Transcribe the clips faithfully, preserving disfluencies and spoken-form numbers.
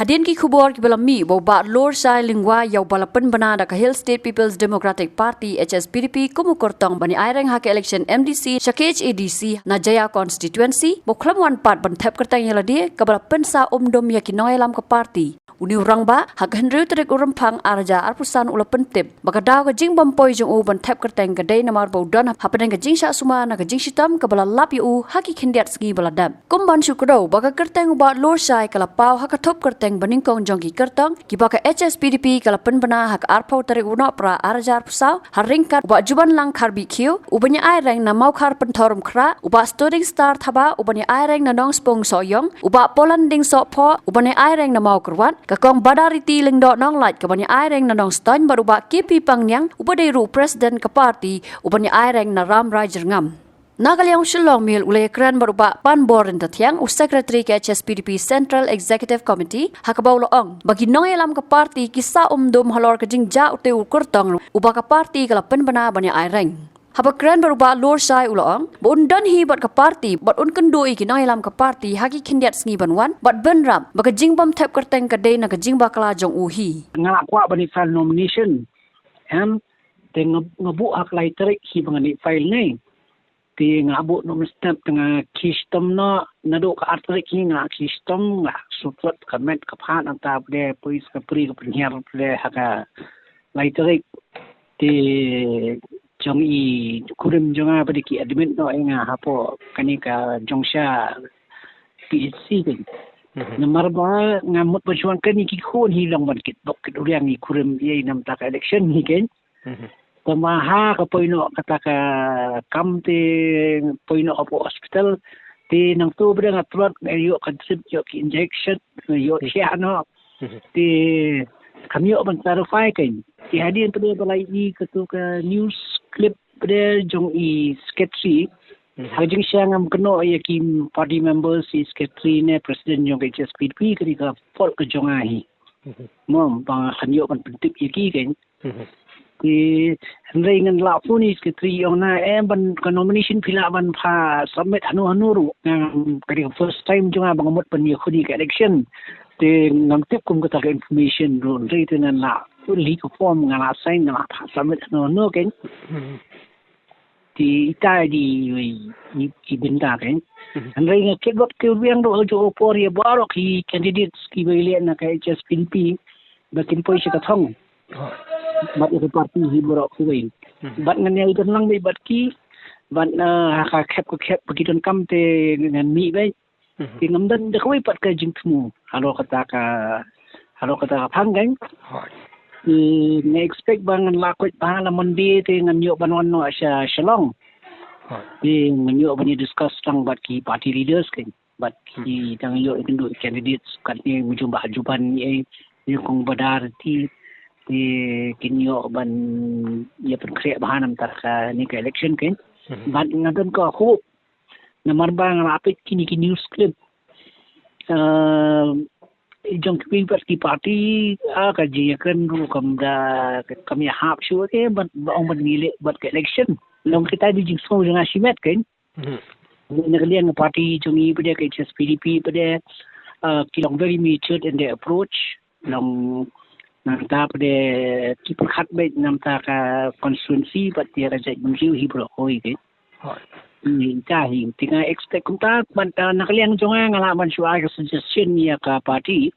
Hadien ki khubor kiba la mih ba u Bah Lorshai Lyngwa ïa uba la pynbna da ka Hill State People's Democratic Party, H S P D P, kum u kyrtong ban ïaireng ha ka election M D C sha K H A D C na Jaiaw constituency, ba u khlem wan pat ban thep kyrteng ïa lade, kaba la pynsah umdum ïa ki nongïalam ka party. Une u rangbah, ha ka hynriew tarik u Rymphang ar hajar arphew san u la pyntip ba ka daw ka jingbym poi jong u ban thep kyrteng ka dei namar ba u don hapdeng ka jingshah sumar na ka jingshitom kaba la lap ïa u ha ki khyndiat sngi ba la dep. Kum ban shu kdew ba ka kyrteng u Bah Lorshai ka la paw ha ka thup kyrteng banyngkong jong ki kyrtong kiba ka H S P D P ka la pynbna ha ka arphew tarik u Nohprah ar hajar arphew saw, ha ryngkat u Bah Jubanlang Kharbih Khiew uban ïaireng na Mawkhar Pynthorumkhrah, u Bah Studingstar Thabah uban ïaireng na Nongspung Sohiong, u Bah Polanding Sohphoh uban ïaireng na Mawkyrwat, ka Kong Badariti Lyngdoh Nonglait kaban ïaireng na Nongstoiñ bad u Bah K P Pangniang uba dei ruh u president ka party uban ïaireng na Rambrai Jyrngam. Na ka liang u Shillong Mail u la ïakren bad u Bah Panbor Ryntathiang, u secretary ka H S P D P Central Executive Committee, ha kaba u la ong ba ki nongïalam ka party ki sah umdum halor ka jingjia utei u kyrtong uba ka party ka la pynbna ban ïaireng. Haba kren bad u Bah Lorshai u la ong ba un don hi bad ka party bad un kynduh ïa ki nongïalam ka party ha ki khyndiat sngi ban wan bad bynrap ba ka jingbym thep kyrteng ka dei na ka jingbakla jong u hi. Nga la kwah ban ïa file nomination, em, te nga, nga buh ha ka lai tarik hi ba ngan ïa file ne. Te nga buh noh mynstep te nga khie shitom noh, naduh ka ar tarik hi nga khie shitom, nga shu put ka met ka phad, nangta pat de poi sa ka pri ka pynhiar pat de ha ka lai tarik. Te jong i kurim jong nga pat de ki admit noh ïa nga hapoh kane ka Jongsha P H C kan. Mhm. Namar ba nga mut ban shu wan kane ki khun hi long ban kit bok kit uriang i kurim ïa i namta ka election hi kan. Mhm. Tangba ha ka poi noh kata ka kam te poi noh hapoh hospital. Te nangta pat de nga tlot nga ïoh ka drip, ïoh ki injection, ïoh thiah noh. Mhm. Te kam ïoh ban clarify kan. Te hadien pat de ba la i katu ka news clip pat de jong i secretary. Mhm. Ha ka jingshisha ngam kynnoh ïa ki party members, i secretary ne president jong ka H S P D P, kane ka fault ka jong nga hi. Mhm. Mo, ba nga kam ïoh ban pyntip ïa ki kan. Mhm. Te hynrei ngan lah phone i secretary ong na, eh, ban ka nomination phi lah ban pha submit hano hano ruh. Nga, ka dei ka first time jong nga ba nga mut ban ïakhun ïa ka election. Te ngam tip kum kata ka information ruh, hynrei te ngan lah fill hi ka form, nga lah sign, nga lah pha submit hano hano kan. Mhm. Te ita i dei i, i, i bynta kan. Mhm. Hynrei nga kit bok kit biang ruh ha kajuh ka por ïa baroh ki candidates kiba ïaleh na ka H S P D P ba kin poi sha ka thong. Oh. Bad ïa ka party hi baroh kawei. Mhm. Bad ngan ïai don lang beit bad ki, bad, eh, ha ka khep ka khep ba ki donkam te ngan mih beit. Mhm. Te ngam don da kawei pat ka jingthmu halor kata ka, halor kata ka phang kan. Hooid. Te nga expect ba ngan lah koit bha ha Monday te ngan ïoh ban wan noh sha Shillong. Hooid. Te ngan ïoh ban ïa discuss tang bad ki party leaders kan. Bad ki Hmm. dang ïoh ïakynduh candidates kat ne, mynjur Bah Juban, eh, ïa Kong Badariti, te kin ïoh ban ïa pynkhreh bha namar kane ka election kan. Mhm. Bad nga don ka hope namar ba nga la peit kine ki news clip. Eh, jong kiwei pat ki party, ah, ka jingïakren ruh kam da, kam ïahap shuh te, bad ba ong ban ïaleh bad ka election. Long kita dei jingsngew jong nga shimet kan. Mhm. Na ka liang party jong i pat de ka H S P D P pat de, ah, ki long very matured in their approach. Long nangta pat de ki pyrkhat beit namar ka constituency bad ïa ka jaitbynriew hi baroh kawei kan. Hooid. Hmm, ita hi. Te nga expect kumta, bad, ah, na ka liang jong nga nga lah ban shu ai ka suggestion ïa ka party.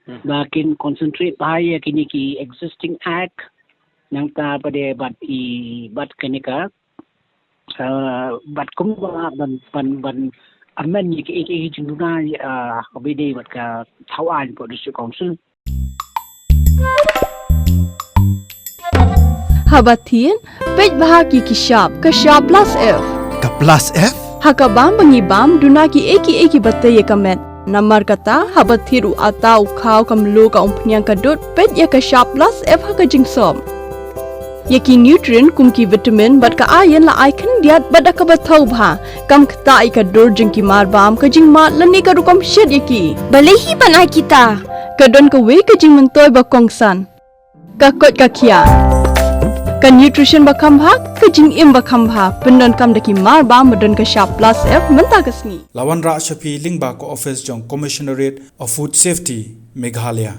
Hmm. Ba kin concentrate bha ïa kine ki existing act. Nangta pat de bad i, bad kane ka, ah, bad kumba ban, ban, ban amend ïa ki, ïa ki, ïa ki jingduna, ah, kaba ïadei bad ka thaw aiñ hapoh District Council. Haba thied, peit bha ki ki shap, ka shap plus F. Ka plus F? Ha ka bam ba ngi bam, duna kiei kiei kiba tei ïa ka met. Namar kata, haba thied u atta u khaw ka mluh ka umphniang ka dud, peit ïa ka shap plus F ha ka jingsop. Ïa ki nutrient kum ki vitamin bad ka iron la ai khyndiat bad da kaba thaw bha. Kam ktah ïa ka dur jong ki mar bam, ka jingmad lane ka rukom shet ïa ki. Balei hi ban ai kita? Ka don kawei ka jingmyntoi ba kongsan. Ka koit ka khiah. Ka nutrition ba kham bha, ka jingim ba kham bha, pyndonkam da ki mar bam ba don ka shap plus F mynta ka sngi. La wanrah sha phi lyngba ka office jong Commissionerate of Food Safety, Meghalaya.